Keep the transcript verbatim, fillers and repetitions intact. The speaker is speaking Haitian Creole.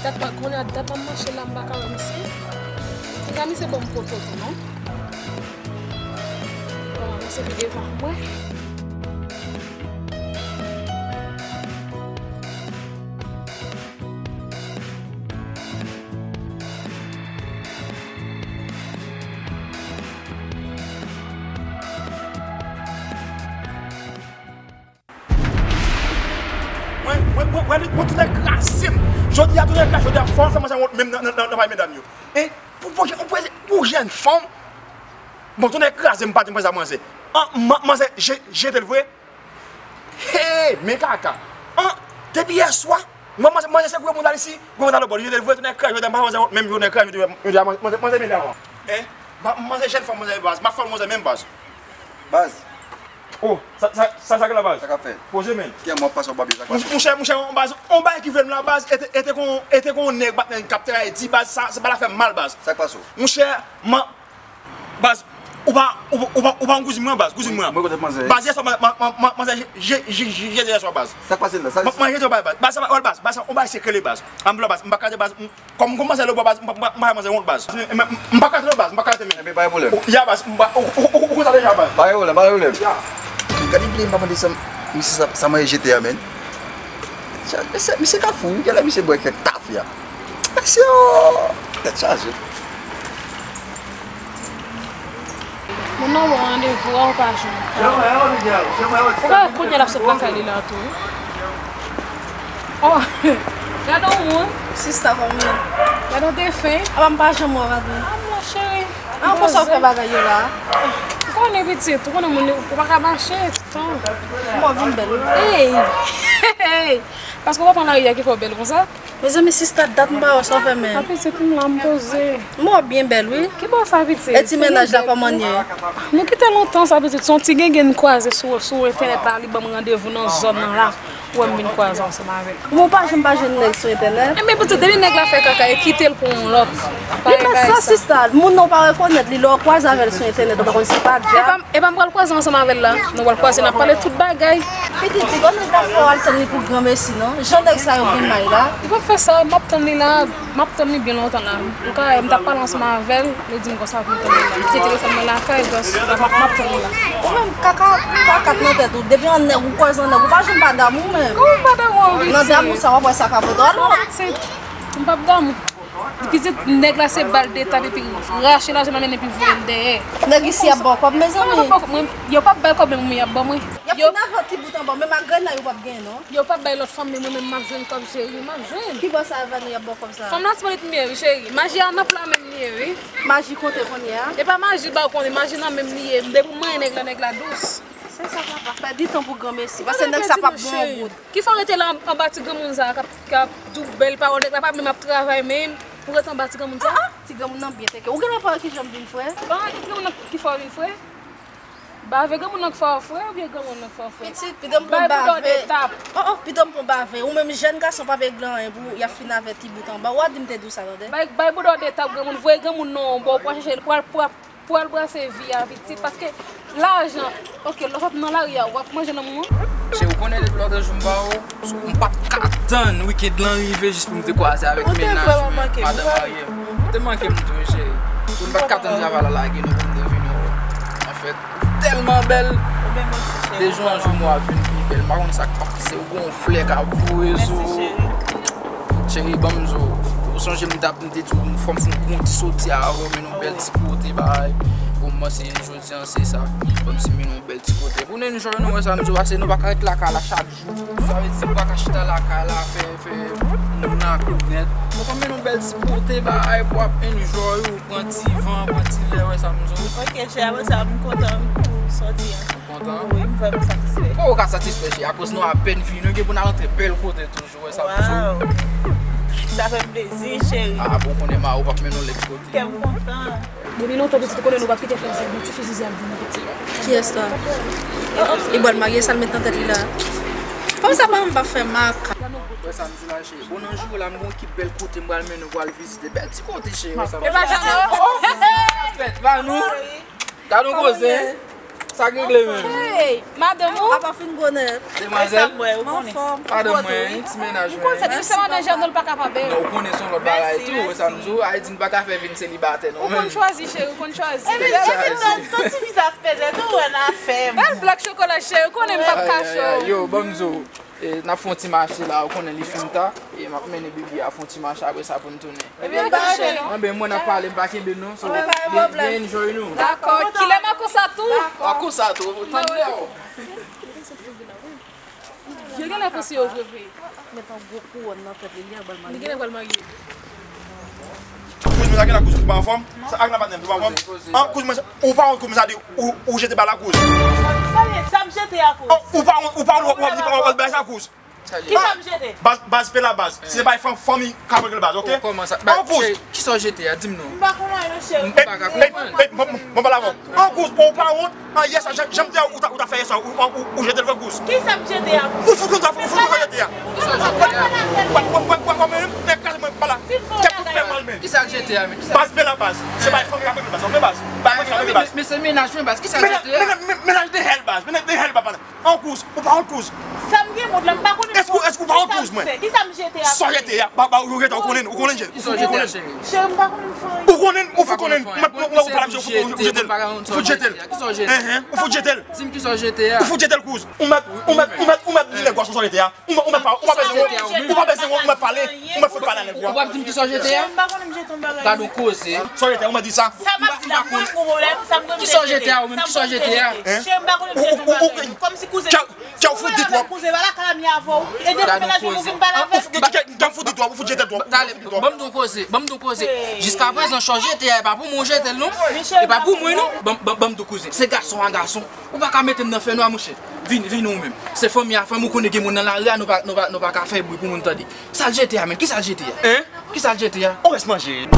Dat mwen, kounye a dat mwen mache la, m pa ka wè misye. Kounye a misye ban m poto tou, non? Bon, misye pi devan mwen. Mwen, mwen, mwen, mwen, mwen, tou nèg kraze m. Jodi a, tou nèg kraze, jodi a, fò, fò manzè wont menm nan, nan, nan, nan pami medam yo. Hein? Pou, pou, pou, pou jèn fanm. Bon, tou nèg kraze m, pa di m fè sa manzè. An, man-, manzè, je-, jete l vre. Hey, men kaka. An, depi yè swa, mwen, manzè, manzè, se gwo moun la isi, gwo moun la lòbò, jete l vre, tou nèg kraze, jodi a, m pa manzè wont menm, tou nèg kraze, jodi a, manzè, manzè, men davan. Hein? Ma-, manzè jèn fanm, manzè baz, m ap fè l manzè menm baz. Baz. Oh, sa, sa, sa, sa k la, baz? Sa k ap fèt? Poze, men. Kè m ap pase w, Babi, sa k pase? Monchè, monchè, yon baz, yon bagay ki vle m la, baz, e te, e te kon, e te kon nèg patnè k ap travay di, baz, sa, sa bagay la fè m mal, baz. Sa k pase w? Monchè, man, baz, ou pa, ou, ou pa, ou pa yon kouzin mwen, baz, kouzin mwen. Mwen kote manzè. Baz, yè swa, man, man, man, man, manzè, je, je, je, je, yè swa, baz. Sa k pase la? Sa, man, man, je, baz, baz, sa, baz, sa, yon bagay sekrè, baz. An blo, baz, m pa ka di, baz, m, Kòm, kòm manzè lòbò baz, m pa, m pa, m pa manzè wont baz. M, m, m pa ka twonpe baz, m pa ka twonpe men. Enben, pa gen pwoblèm. Ya baz, m pa, ou, ou, ou, ou konn sa deja baz. Pa gen pwoblèm, pa gen pwoblèm. Ya. Gade byen, m pa mande sa, misye sa, sa manje jete a, men. Misye, misye ka fou, wi, genlè misye bwè kèk tafya. Mesye, o, tèt chaje. Moun nan ba w randevou a, ou pa jwenn. Ou pa wè kounye a l ap sot lakay li la tou, wi. Oh, gade yon moun. Sista, kòman w ye? Gade yon defen. Apa m pa janm wè w, Badou? Ah, mon cheri. Ah, konsa w fè bagay yo la? Ou konnen pitit, ou konnen moun, ou pa ka mache tout tan. Kòman w vin bèl, wi? Hey! Hey! Paske w pa pran lari a ki fè w bèl konsa? Mezanmi, sista, dat m pa wè w, sa w fè menm? A pitit, m la, m poze. M wè w byen bèl, wi. Ki bò sa, pitit? E ti mennaj la, kòman l ye? Nou kite lontan sa, pitit. Se yon ti gengen n kwaze sou, sou entènèt la, li ban m randevou nan zòn nan la. Ou wè m vin kwaze ansanm avè l. Men w pa janm pa jwenn nèg sou entènèt? Enben, pitit, depi nèg la fè kaka, e kite l pou yon lòt. Li pa sa, sista. Moun nan w pa rekonèt li, lè w kwaze avè l sou entènèt, ou pa konn si pa dyab. Epa, epa m pral kwaze ansanm avè l la. Nou pral kwaze, n ap pale tout bagay. Pitit, piga nèg la fè w al tann li pou granmesi, non? Jan nèg sa yo gen may la. Li p ap fè sa, m ap tann li la, m ap tann li byen lontan la. Ou ka wè, m t ap pale ansanm avè l, li di m konsa pou m tann li la. M kite telefòn mwen lakay, m ap, m ap tann li la. Ou menm, kaka, kaka k nan tèt ou. Depi an nèg, ou kwaze an nèg, ou pa janm pa damou menm. Kòman m pa damou, pitit? Nan damou sa, w ap wè sa ka pote w. Alò, pitit, m p ap damou. Pitit, nèg la se bal de tap epi rache lajan nan men l epi voye l dèyè. Nèg isi ap ba w kòb, mezanmi. Mwen, yo p ap bay kòb, men mwen y ap ban mwen. Y ap fin avè w ti bout anba w, menm ak grenn la yo p ap genyen, non. Yo p ap bay lòt fanm, men mwen menm m ap jwenn kòb, cheri, m ap jwenn. Ki bò sa Vani ap ba w kòb sa? Fanm la ti manit m ye, wi, cheri. Maji a nan pla menm li ye, wi. Maji konte kounye a? E pa maji ba w konte, maji nan menm li ye. Depi w manyen nèg la, nèg la dous. Se sa papa, pèdi tan pou granmesi, paske nèg sa p ap ba w yon goud. Ki fè w rete la anba ti granmoun sa a k ap, k ap di w bèl pawòl, nèg la pa menm ap travay menm, pou w rete anba ti granmoun sa a? Ah, ah, ti granmoun nan byen teke. Ou genlè pa wè kijan m vin frè? Bon, ki granmoun nan ki fè w vin frè? Bave granmoun nan k fè w frè oubyen granmoun nan k fè w frè? Pitit, pito m pran bave. Bay boudò de tap. Oh, oh, pito m pran bave. Ou menm jèn gason pa vle gen anyen pou y ap fin avè ti bout anba. Ou a di m te di w sa, tande? Bay, bay boudò de tap granmoun, voye granmoun nan yon bò, pou al chèche, pou al, pou al, pou al brase vi a pitit, paske lajan, oke, lè w ap nan lari a, w ap manje nan moun an. Cheri, ou konnen depi lòt jou m pa wè w, m pa t ka tann wikend lan rive jis pou m te kwaze avèk mennaj mwen, madanm marye m. Ou te manke m tou, wi, cheri. Pou m pa t ka tann travay la lage nou pou m te vin wè w. Anfèt, ou tèlman bèl. De jou an jou m wè w ap vin pi bèl. M pa konn sa k pase. Ou gon flè k ap voye sou ou. Cheri, ban m di w. Ou sonje m t ap, m te di w, fò m fè yon ti soti avè w, mennen yon bèl ti kote, bay. Pou m panse jodi an, se sa. Fò m si mennen yon bèl ti kote. Pou nou enjoy, nou wè sa m di w, paske nou pa ka ret lakay la chak jou. Sa vle di, ou pa ka chita lakay la, fè, fè moun nan ak ou nèt. Fò w mennen yon bèl ti kote, bay, pou w ap enjoy ou, pran ti van, pran ti lè, wè sa m di w. Ok, chè, apre sa, m kontan pou sòti an. Ou kontan? Wi, m vrèman satisfè. Kòman ou ka satisfè, chè? Akoz nou apèn vini, nou gen pou n al antre bèl kote toujou, wè sa m di w. Waw! Sa fè m plezi, cheri. Ah, bon, ou konnen mari w p ap mennen w lòt kote. Kè m kontan. Depi lontan pitit ou konnen nou pa kite frè sa, gen ti fi Zizi ap vini pitit. Kiyès la? Oh, oh, li pral marye, sa l met nan tèt li la? Fanm sa pa, m pa fè mak. Wè sa m di w la, cheri. Bon, nan jou la, m gon ki bèl kote m pral mennen w pral vizite. Bèl ti kote, cheri. Wè sa m di w. E pa janm. Oh, oh, oh, oh. Fèt, Vanou. Gad yon koze. Sa k regle menm? Hey, madanm ou? Apa fin gwo nèt. Demwazèl, madanm mwen, ti mennaj mwen. Ou konn sa, depi se madanm Jènòl pa ka pa bèl. Non, ou konnen se yon lòt bagay tou, sa m di w, Ayiti n pa ka fè vin selibatè non. Ou konn chwazi, cheri, ou konn chwazi. Epi, epi, ton, ton ti viza ap peze tou, wè nan afè m. Bèl blòk chokola, cheri, ou konnen m p ap kache w. Yo, ban m di w, n ap fè yon ti mache la, ou konnen li fin ta, e m ap mennen bebe a fè yon ti mache, apre sa pou n tounen. Ebyen, dakò, cheri. Anben, mwen ap pale, m pa kenbe non, so, byen enjoy nou. Dakò, kilè m a konsa tou? A konsa tou, tande w. Yo genlè panse yo vre vre. Met yon gwo kouwòn nan tèt li, li genlè pral marye. Kouz mwen, sa genlè kouz, ou pa anfòm? Sa ak nan patnè, ou pa anfòm? An, kouz mwen, ou pa wont kouz mwen sa di, ou, ou jete bal la kouz. Sa m jete a kouz? Ou pa wont, ou pa wont, w ap di, w ap bay sa kouz. Kisa m jete? Baz, baz, pe la baz. Si se bay fanmi, fanmi k ap regle baz, oke? An kouz. Kisa w jete a? Di m non. M pa konn anyen non, cheri. M pa ka konprann. Bon, bon, bon, pale avè w. An kouz, ou pa wont? An yè sa, jan, jan m te ou ta, ou ta fè yè sa, ou, ou, ou jete l vre kouz. Kisa m jete a? Ou fout konn sa, ou fout konn sa jete a. Kisa w jete a? Ou pa menm, men kal mwen pa la. Kèt ou fè mal menm. Kisa w jete a menm? Baz, pe la baz. Se bay fanmi k ap regle baz, oke baz? Bay fanmi k ap regle baz. Men se mennaj mwen baz. Kisa w jete a? Mennaj de hèl baz. Mennaj de hèl papa. An kouz, ou pa wont kouz. Sa m gen mond la, m pa konnen. Èske, èske ou pa wont kouz mwen? Kisa m jete a? Sa w jete a, ba, ba, ou jete, ou konnen, ou konnen jete. Kisa w jete a, cheri? Cheri, m pa konnen m fè anyen. Ou konnen, ou fout konnen. Mwen, mwen, mwen, ou pale m, ou fout jete l. Ou fout jete l. Kisa w jete? Enhen, ou fout jete l. Di m kisa w jete a. Ou fout jete l kouz. Ou mèt, ou mèt, ou mèt, ou mèt di nèg ou a sa w jete a. Ou mèt, ou mèt pa, ou pa bezwen, ou pa bezwen, ou mèt pale. Ou mèt fout pale a nèg ou a. Ou p ap di m kisa w jete a? Cheri, m pa konnen m jete yon bagay. Gad yon koze. Sa w jete a, ou mèt di sa. Sa m ap di la, mwen gon pwoblèm, sa m konn jete. Kisa w jete a, ou menm? Kisa w jete a? Cheri, m pa konnen m jete yon bagay. Kòmsi kouzen pa la. Kè w fout di twòp. Kouzen pa la, kay la m ye avè w. E depi menaj mwen ou vin pale avè l. Kè w fout di twòp, ou fout jete l twòp. Tande, ban m di w yon koze, ban m di w yon koze. Jiskaprezan, sa w jete a, e pa pou mwen w jete l non. E pa pou mwen non. Ban, ban, ban m di w koze. Se gason a gason. Ou pa ka mete m nan fènwa, monchè. Vini, vini ou menm. Se fanmi a fanmi, ou konnen gen moun nan lari a, nou pa, nou pa, nou pa ka fè bri pou moun tande. Sa l jete a, menm? Kisa l jete a? Hein? Kisa l jete a? On rès manje.